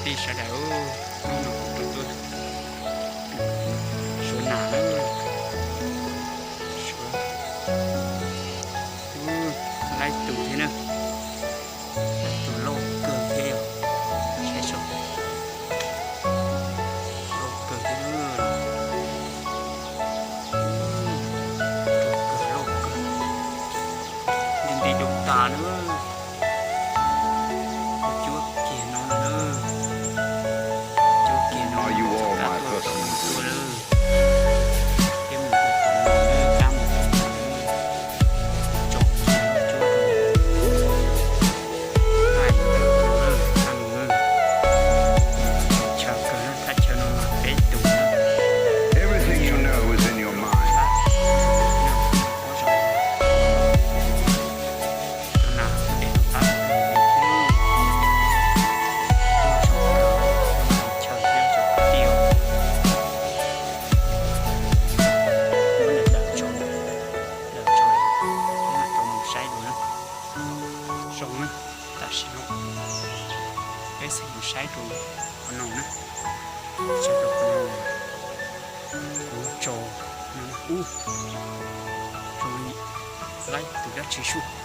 Tij sawv daws, hnub no kuv tuaj suav nas na, suav, laib tus thiab na, laib tus loj kawg thiab yog, saib saib, loj kawg thiab, loj kawg, nti nti dub tas na. Cuab kiag no na, cuab kiag no, kab tuaj tau mus tua lawm, thiab mus tua tom no na, kab mus tom no na, tso kiag cuab rau, thaj no na, thaj chaw kawg na, thaj chaw no mas peb tus na. Lawm tso, lawm tso, mus saib dua na. Zoo na, tam sim no peb xav mus saib rau qhov no na, saib rau qhov no, kuv tso no ub, zoo li laib tus dab tsi sub.